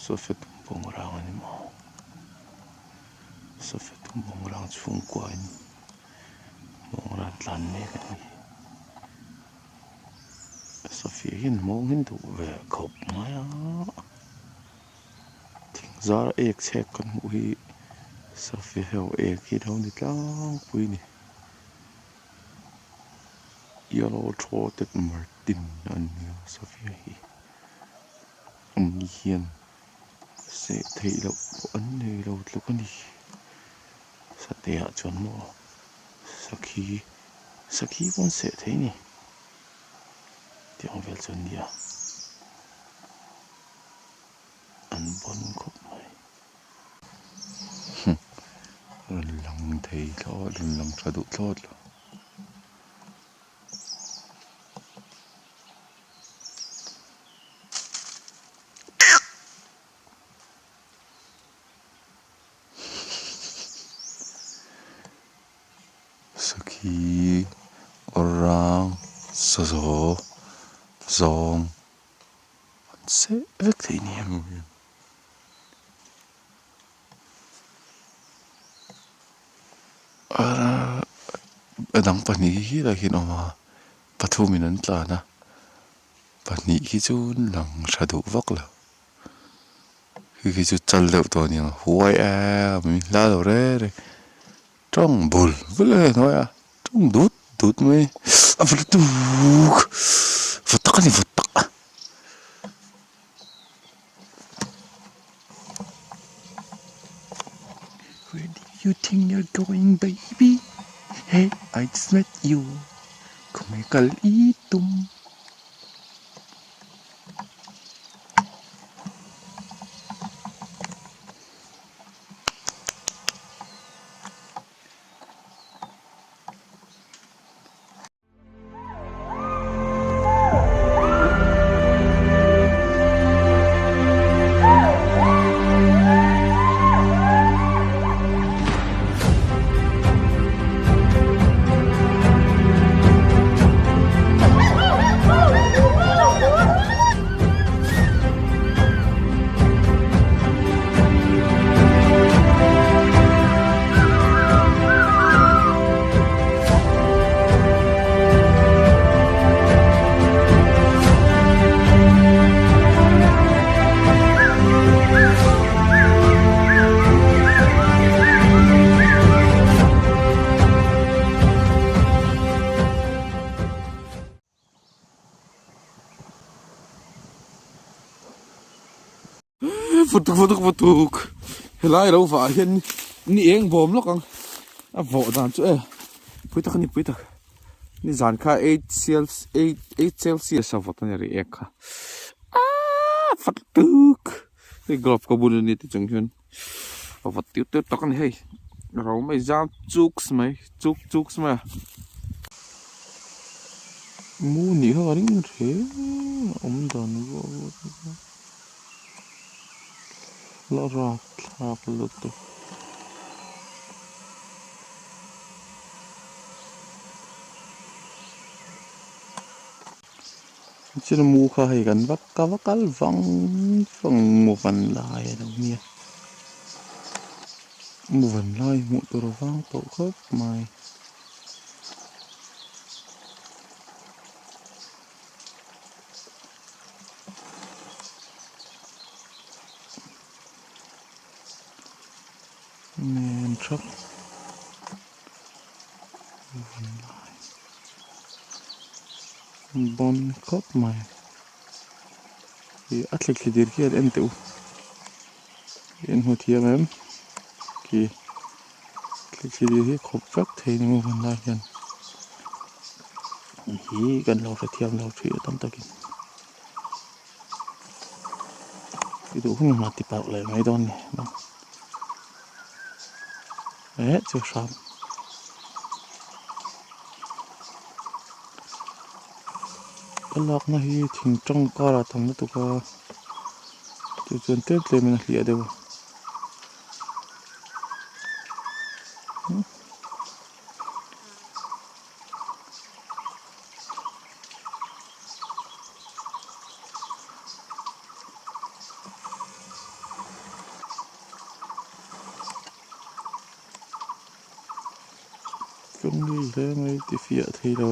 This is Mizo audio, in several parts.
Safe tumpawng rang a ni maw safe tumpawng rang chhungkua in mawng ran tlan mek a ni safe hian mawng hi an duh ve khawp mai a thing zar ek chhek kan hmuh hi safe ho ek hi a lo ni tlangpui a ni yellow throated martin a ni a safe hi. An hian seh theih loh pawh an nei lo tluk a ni sateh ah chuan maw sakhi sakhi pawh an seh thei a ni tiang vel chu an ni a an bawn khawp mai rawn lang thei thlawt rawn lang tha duh thlawt lo. Sakhi awrang sazaw zawng an seh vek thei ni ang hian. A dang pahnih hi helaiah hian a awm a pathumin an tlan a pahnih hi chu lang tha duh vak lo khi khi chu chal deuh tawh a ni ang huai em min hla lo reng reng tawng bul bul a hnuai a tawng dut dut mai a va lutuk va tak a ni va tak. Where do you think you're going baby hey I just met you khawnge kal i tum. Futuk futuk futuk helai lo vah hian ni eng bawm lawk ang a vawh dan chu e pui tak a ni pui tak nizan kha eight celsius eight eight celsius a vawt a ni ri ek kha aaa futuk hei glove ka bun a ni ti chung hian a vawt tiu tiu tak a ni hei ro mai zam chuks mai chuk chuks mai a. Mu nih kha ka ring reng a awm dan ruah ruah te kha la rap thlak lutuk. Chil mu kha hei kan va ka va kal vang vang mu van lai a lo nia mu van lai hmuh tur a vang tawh khawp mai. Nen thap bawn khawp mai ih a thli thli dir khi an en teh u en hmu thiam em khi thli thli dir hi khawp vek thei ni maw hunlai hian hi kan lo hrethiam lo thin a tam takin. I duh hun hunah ti parh leh mai dawn ni eh chu hram ka lakna hi thing tang karah tam lutuk a chu chuan tlem tlem in a hliah deuh a. Kawng hle mai ti fiah thei lo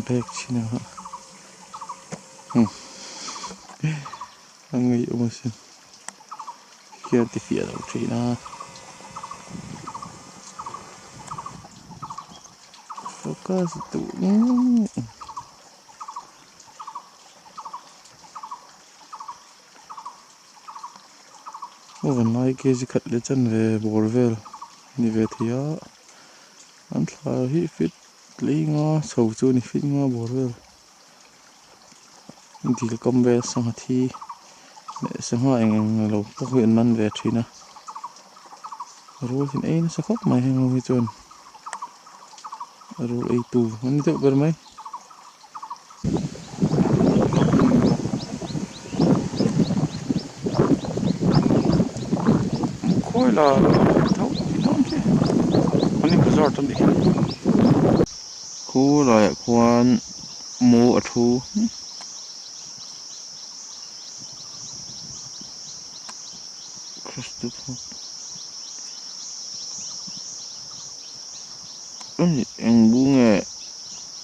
bag chhin ang a a ngaihawm asin khian ti fiah lo thin a focus duh Aw vanlai kg khat leh chanve bawr vel a ni ve thei a an thla hi fit lei nga chho chu a ni fit nga bawr vel dil kam vel sangha thi leh sangha eng eng lo pawh hi an man ve thin a rul hi an ei nasa khawp mai heng ho hi chuan rul ei tu an ni deuh ber mai. Khawi la tho tih dawn khi an in bazar tan tih khi khu laiah khuan mu a thu eng bu nge.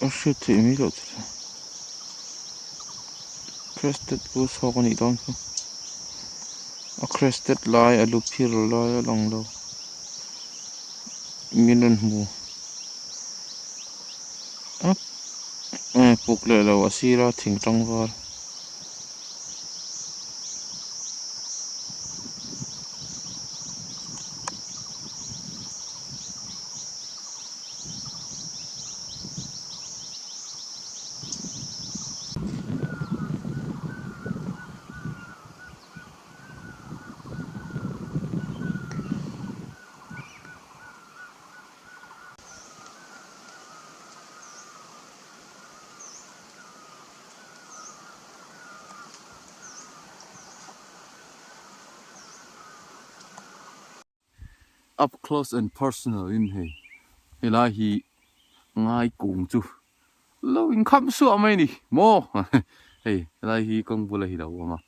A hriat theih mai loh chu crested goose hawk a nih dawn chu a crested lai a lu phir lai a lang lo min rawn hmu a puk leh lo a sira thing tang var. Up close and personal in hei helai hi ngai kung chu lo inkham suah mai a ni maw hei helai hi kawng bula hi lo awm a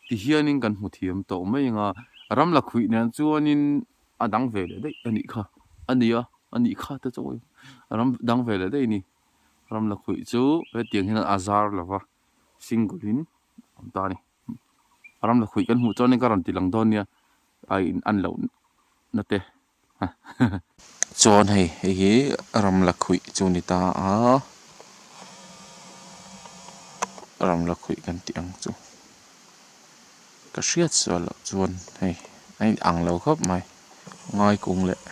tihianin kan hmu thiam tawh mai ang a ram la khuih nen chuanin a dang ve leh daih a nih kha a nia a nih kha te chu ram dang ve leh daih a ni ram la khuih chu hetiang hian a zar lo va single in a awm ta a ni. Ram la khuih kan hmuh chuanin ka rawn ti lang dawn nia a in an loh na te chuan hei hei hi ram la khuih chu ni ta a ram la khuih kan tih ang chu ka hriat sual loh chuan hei a in ang lo khawp mai ngai kung leh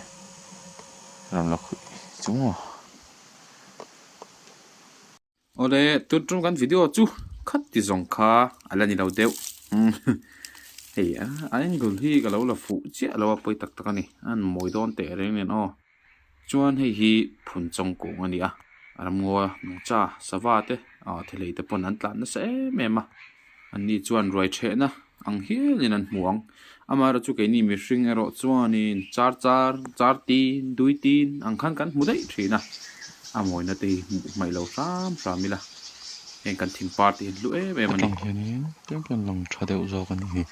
ram la khuih chu maw. Awle tun tum kan video chu khat ti zawng kha a la ni lo deuh hei a angle hi ka lo la fuh chiah lo a pawi tak tak a ni a han mawi dawn teh reng nen aw chuan hei hi phun chawng kung a ni a ramngaw nungcha sava te ah thilei te pawn an tlan nasa em em a anni chuan ruai thehna ang hialin an hmu ang amaherawhchu keini mihring erawh chuanin char char char tin dui tin ang khan kan hmu daih thin a a mawina te hi hmuh hmaih lo hram hram ila heng kan thing par te hi an hlu em em a ni. Atang hianin tlem chuan lang tha deuh zawk a ni hi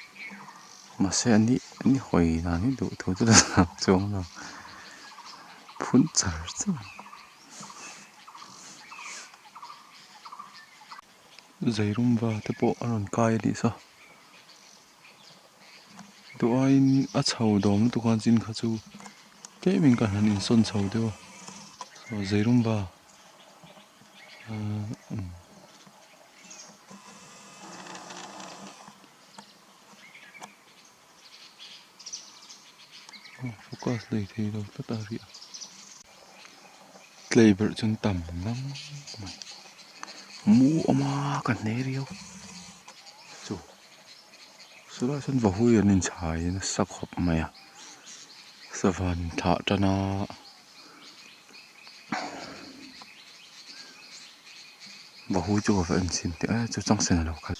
mahse a ni a ni hawi dan hi duh thu chu la chuang lo phun char char. Zeirum va te pawh a rawn kai a nih saw duh aiin a chho dawm lutuk a chin kha chu tlem in ka han insawn chho deuh a saw zeirum va ahh umm. Focus lei thei lo tlat a ri a tlei berh chuan tam ngang mai mu awm a ka hne riau chu chulaiah chuan vahui an inchhai nasa khawp mai a sava an thlah tan a vahui chu ka va en chhin teh e chu changsen a lo kal.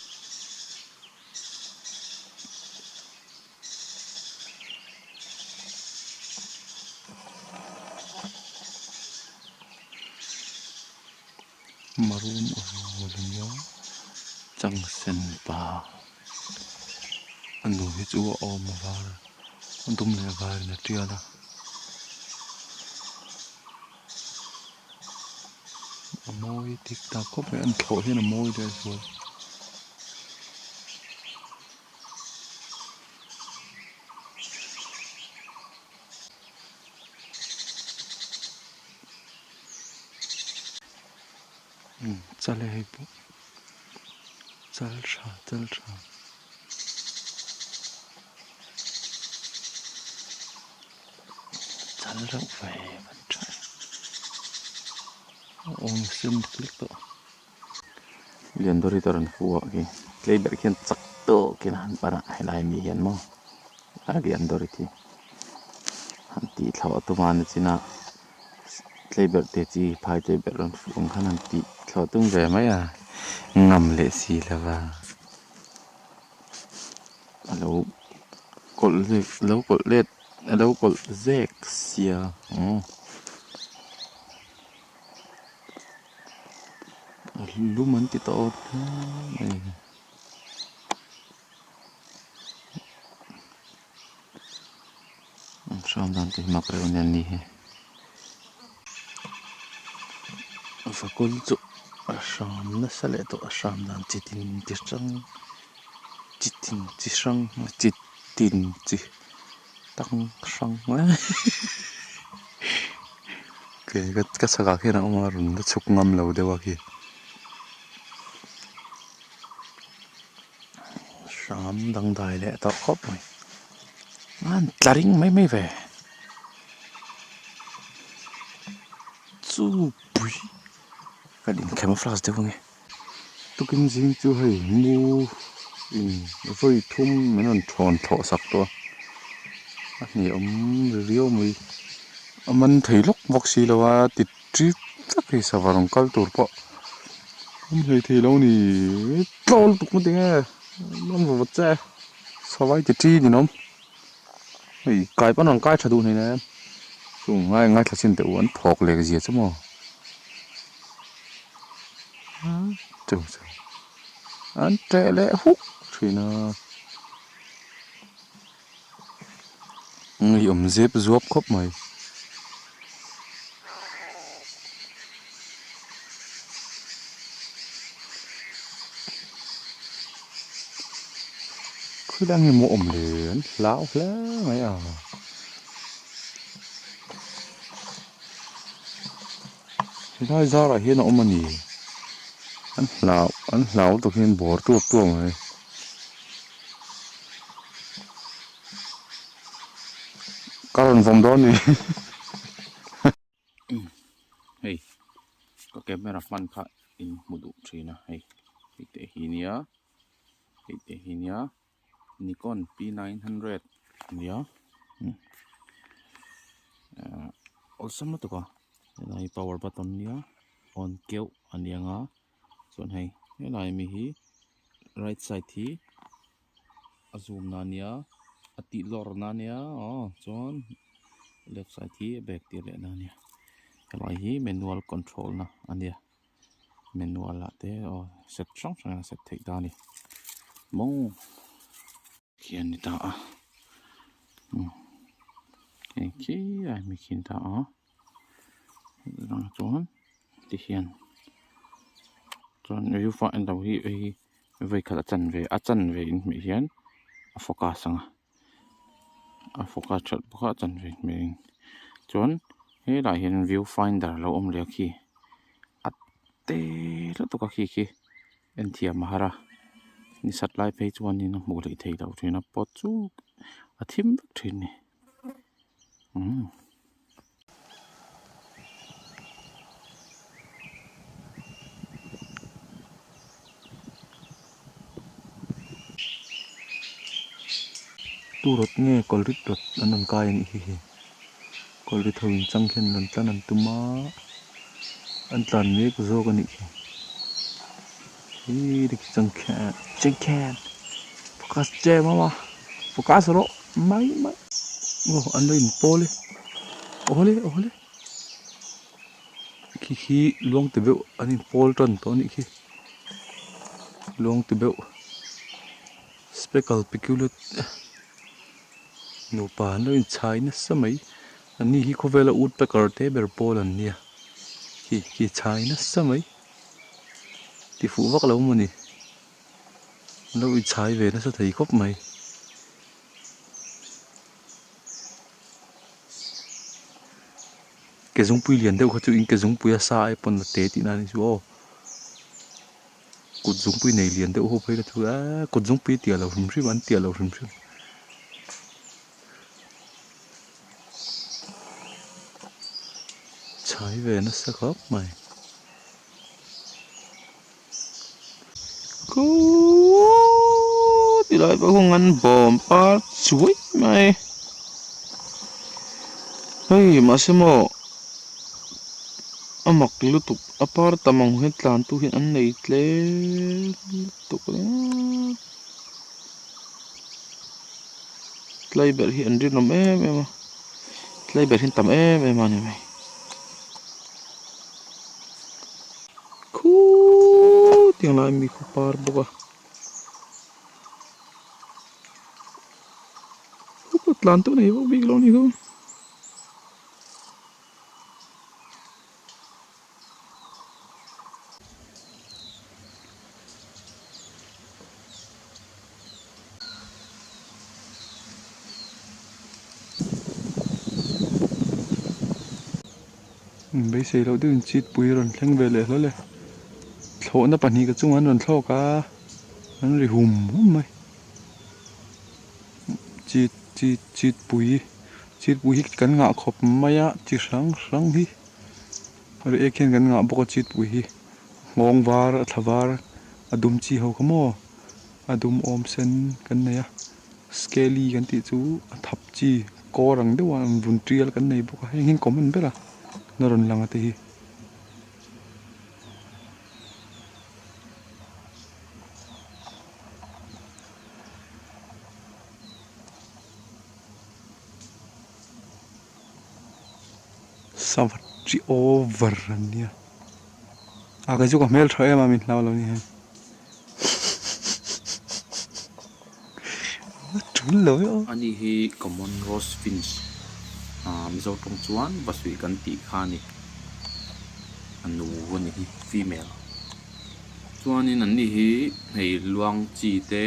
Maroon a rual a nia changsen pa a nu hi chu a awm a var a dum leh a var in a tial a. mawi dik tak khawp mai an thlawh hian a mawi leh zual. Umm chal e hei pawh chal tha chal tha. Chal reuh ve kan tha e a awm sen hlek tawh. Liandawri te rawn fu ah khi tlei ber khian chak tawkin a han pan a helai mi hian maw a Liandawri khi han tih thlauh a tum a nichin a tlei ber te chi phai tlei ber rawn fu ang khan han tih thlauh a tum ve mai a ngam leh si lo va a lo kawlh let a lo kawlh let a lo kawlh zek sia aw. A lum an ti tawh a ni. An hram dan te hi mak reuh nen ni hi. Vakul chu a hram nasa leh tawh a hram dan chi tin chi hrang chi tin chi hrang chi tin chi tang hrang ka chhakah khian a awm a rawn la chhuk ngam lo deuh a khi. Hram dangdai leh tawh khawp mai a han tla ring mai mai ve chu pui kan in camouflage deuh ange tukin zing chu hei mu in vawi thum min rawn thawn thlawh sak tawh a a hneawm ri riau mai a man thei lawk bawk si lo a ti ṭip vek hei sava rawn kal tur pawh awm hlei thei lo a ni tlawl tuk maw tinge an va vawt che savai ti ṭi ninawm hei kai pawn rawn kai ṭha duh hnei nen chung ngai ngaithla chin teh u an thawk leh zia chu maw chu chu an ṭeh leh huk ṭhin a ngeiawm zep zuap khawp mai. Khawilai nge maw awm le an hlau hle mai a. Helai zarah hian a awm a ni an hlau an hlau lutuk hian bawr tuap tuap mai. Ka rawn vawm dawn ni hei ka camera hman kha in hmu duh thin a hei hei te hi nia hei te hi nia Nikon P 900 ania ah awlsam lutuk a helai power button nia on keuh ania nga chuan hei helai mi hi right side hi a zoom na ania a tih lawr na ania aw chuan left side hi a back tir leh na ania helai hi manual control na ania manual ah te aw set hrang hrang a set theih ta ani maw khi an ni ta a hei khi a mi khi an ta a chuvang chuan tihian chuan view en lo hi hei vawi khat a chanve a chanve in hmeh hian a focus ang a a focus that bawk a a chanve hmeh in chuan helaiah hian view finder a lo awm leh a khi a te lutuk a khi khi. En thiam a har a ni sat lai phei chuanin a hmuh hleih theih loh thin a pawt chuk a thim vek thin a ni umm. Tu rawt nge kawlrit rawt an rawn kai a nih hi hi kawlrit ho in chang khian rawn tlan an tum a an tlan mek zawk a nih khi hee te khi changkhan changkhan focus che mama focus rawh mai mai aw an lo in pawl e awle awle khi khi luang ti beuh an in pawl tan tawh a nih khi luang ti beuh. Speckle piculet nupa an lo inchhai nasa mai. Anni hi khawvela woodpecker te ber pawl an nia. Khi khi chhai nasa mai ti fuh vak lo maw ni an lo inchhai ve nasa thei khawp mai. Ke zungpui lian deuh kha chu in ke zungpui a sa ai pawn a te tihna a nih chu aw kut zungpui nei lian deuh ho phei kha chu eee kut zungpui a tiah lo hrim hrim an tiah lo hrim hrim. Chhai ve nasa khawp mai. Khuuuu ti lai pawh khaw an bawm par chuai mai hei mahse maw a mak lutuk a par tam ang hian tlan tu hi an nei tlem lutuk ringawt. Tlai ber hi an rinawm em em a tlai ber hi an tam em em a ni mai. Khuuuu tiang lai mi khaw par bawk a khaw tlan teuh nei vak bik lo a ni kha. Beisei loh deuhin chit pui a rawn thleng ve leh hlawl e. Thlawhna pahnih ka chungah an rawn thlawk a, an ri hum hum mai. Chit chit chit pui chit pui hi kan ngah khawp mai a chi hrang hrang hi reiek hian kan ngah bawk a chit pui hi nghawng var a thla var a dum chi ho kha maw a dum awm sen kan nei a scaly kan tih chu a thap chi kawr ang deuh a vun tial kan nei bawk a heng hi an common ber a na rawn lang a te hi. Sava chi over an nia a kei chu ka hmel tha em a min hlau lo ni hei a tul lo e aw. Ani hi common rose finch ah mizo tawng chuan vasuih kan tih kha a ni a nu a ni hi female. Chuanin an ni hi hei luang chi te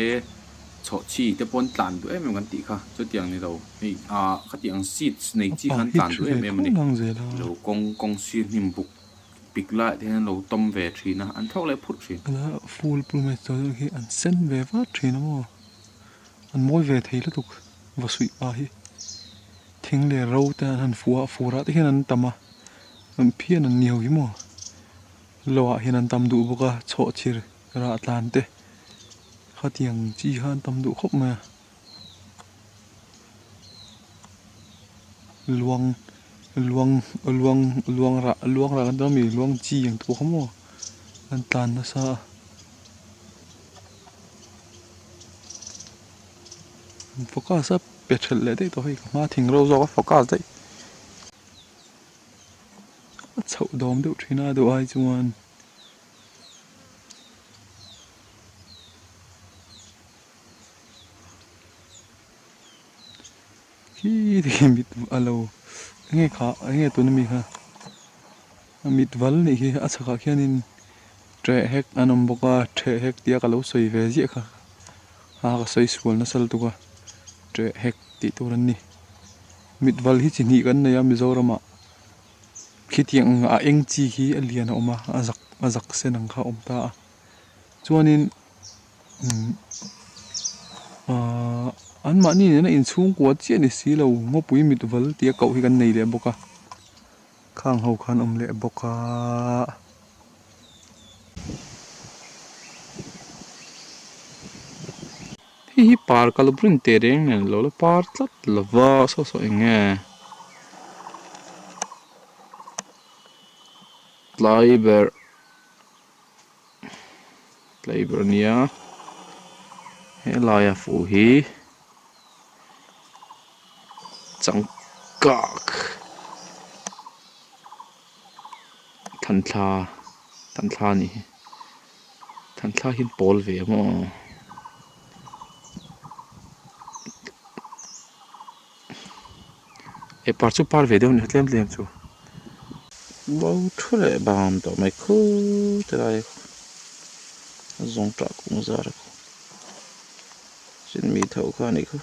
chhawh chi te pawh an tlan duh em em kan tih kha chutiang ni lo hei ah khatiang seeds nei chi kha an tlan duh em em a ni lo kawng kawng sir hnim buk pik laiah te hian an lo tawm ve thin a an thlawk leh phut thin. Full plumage tawh deuh hi an sen ve vat thin a maw an mawi ve thei lutuk va suih pa hi thing leh ro te an han fuh a fur ah te hian an tam a phian an ni ho hi maw. Lo ah hian an tam duh bawk a chhawhchhir rah tlan te khatiang chi kha an tam duh khawp mai a luang luang luang luang rah luang rah kan ti ami luang chi ang te pawh kha maw an tlan nasa a an focus a pe thelh leh daih tawh hei ka hma thing ro zawk a focus daih. A chhoh dawm deuh thin a duh ai chuan khi ti mit a lo enge kha enge tuna mi kha a mit val nih hi a chhakah khianin ṭeh hek an awm bawk a ṭheh hek tia ka lo sawi ve ziah kha a ka sawi sual nasa lutuk a ṭeh hek tih tur an ni. Mitval hi chi hnih kan nei a Mizoramah khitiang a eng chi hi a lian a awm a a zak a zak sen ang kha a awm ta a chuanin umm ahh anmahni nena inchhungkua chiah ni si lo ngawpui mitval tia koh hi kan nei leh bawk a khang ho khan awm leh bawk a. Hei hi par ka lo brin teh reng nen lo la par tlat lo va saw saw eng nge tlai ber tlai ber a nia helaia fu hi changkak thanthla thanthla a nih hi. Thanthla hi an pawl ve a maw he par chu par ve deuh a ni tlem tlem chu. Bo thu leh bam tawh mai khuu ti lai khu a zawng tah kung zar khu chin mi tho kha a nih khu.